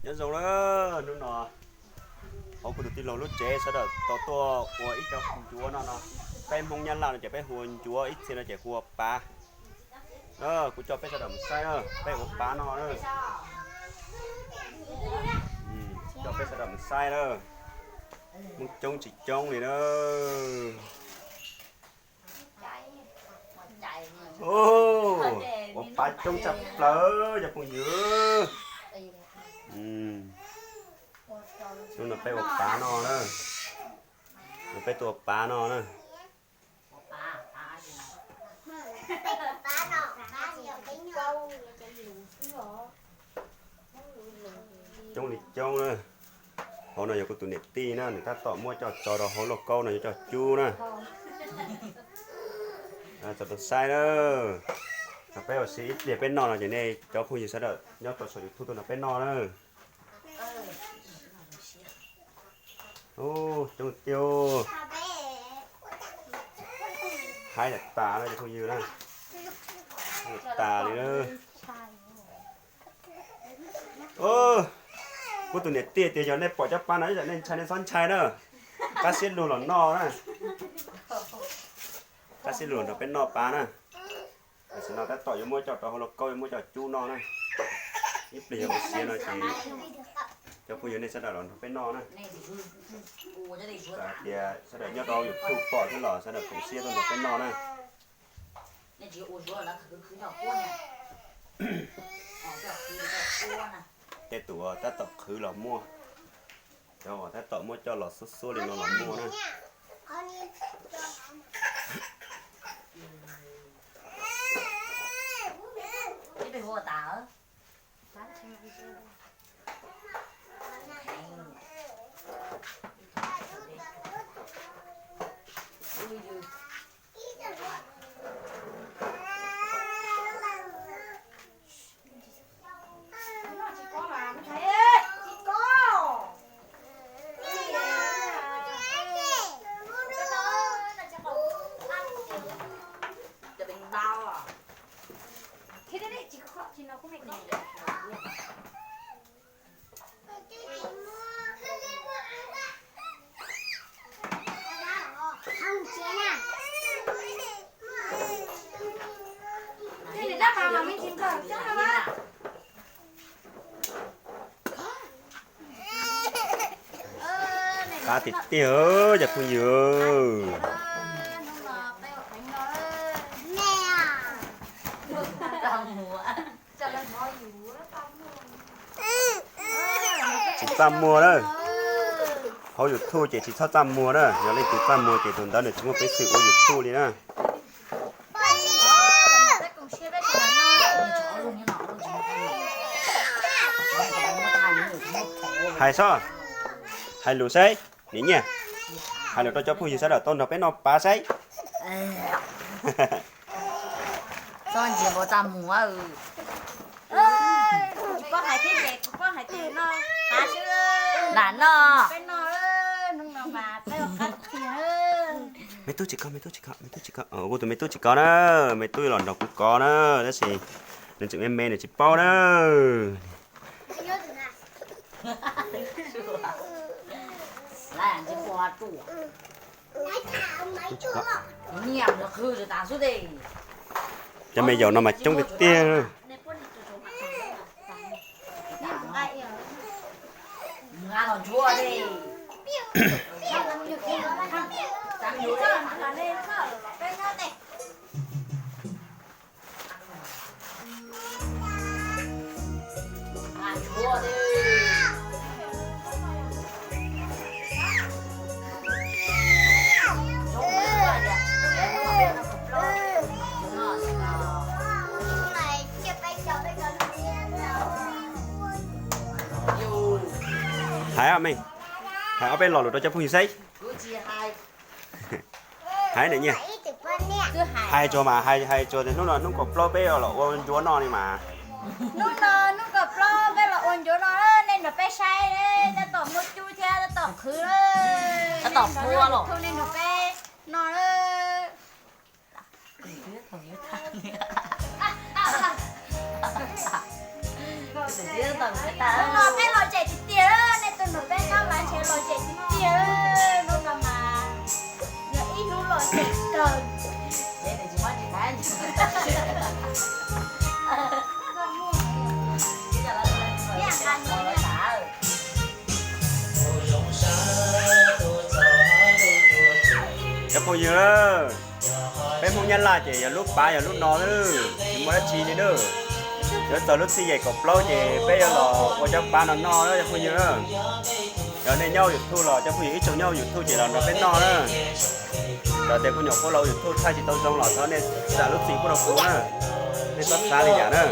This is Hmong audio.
Nyob zoo na, hnub no hauv kuv tus tij laug lub tsev sawv daws tau tuaj ua ib co ncuav no no. Peb Hmoob Nyab Laj no ces peb hu ua ncuav, ib txhia no ces hu ua pav. Kuv coj peb sawv daws mus saib na, peb ua pav no na. Coj peb sawv daws mus saib na, Hmoob coob tsis coob li na. Ua pav coob tshaj plaws cov phooj ywg. Hnub no peb ua pav no na, no peb tuaj ua pav no na. Coob li coob na. Hauv no yog kuv tus niam tij na, nws tab tom muab coj tso rau hauv lauj kaub no yuav coj cub na. Txaus tau saib na. Peb ua si ib pliag peb noj no ces nej cov phooj ywg sawv daws nyob rau saum YouTube tuaj nrog peb noj na. Coob tiag. Haib lawm tas na cov phooj ywg na. Haib lawm tas li na. Kuv tus niam tij tias yog nej pom cov pav no ib yam nej ntshai nej txhob ntshai na. Qab siab lug los noj na. Qab siab lug los nrog peb noj pav na. Tam sim no tab tom yuav muab coj rau hauv lauj kaub yuav muab coj cub noj na. Ib pliag yog ua si no ces cov phooj ywg nej sawv daws los nrog peb noj na. Hais tias sawv daws nyob rau YouTube pom thiab los sawv daws koom siab tuaj nrog peb noj na. Tej tus tab tom qhwv los muaj, cov uas tab tom muab coj los xub xuab li no los muaj na. Qab tiag tiag cov phooj ywg. Tsis txaj muag na. Hauv YouTube ces tsis txhob txaj muag na, yog leej twg txaj muag ces tus ntawd nws tsis muaj peev xwm ua YouTube li na. Hais sob, hais lus saib, niam nyiaj, hais lus rau cov phooj ywg sawv daws tau nrog peb noj pav saib. Txhob ntsia npaum txaj muag. Lam noj. Me tub tsis kov, me tub tsis kov, me tub tsis kov, kuv tus me tub tsis kov na, me tub los nrog kuv kov na, tab sis nws tseem me me nws tsis paub na. Cov me yaus no mas coob tiag tiag. Hais, hais ob peb lo lus rau cov phooj ywg saib. Hais niam nyiaj. Hais tsuag mas, hais, hais tsuag tias hnub no hnub kaum plaub peb los ua ncuav noj li mas. Hnub no hnub kaum plaub peb los ua ncuav noj, nej nrog peb saib, tab tom muab cub thiab tab tom qhwv, tab tom pua los nej nrog peb noj. Hnub no peb los tseem Yog, peb Hmoob Nyab Laj ces yog lub pav yog lub no, tsis muaj dab tsi li na. Yuav txog lub txij yim kaum plaub ces peb yuav los ua cov pav no no cov phooj ywg. Yog nej nyob YouTube los cov phooj ywg ib tsoom nyob YouTube ces los nrog peb noj na. Yog tias kuv nyuam qhuav los YouTube thaij tsis tau zoo los thov nej zam lub txim pub rau kuv na. Nej txhob xav li yam na.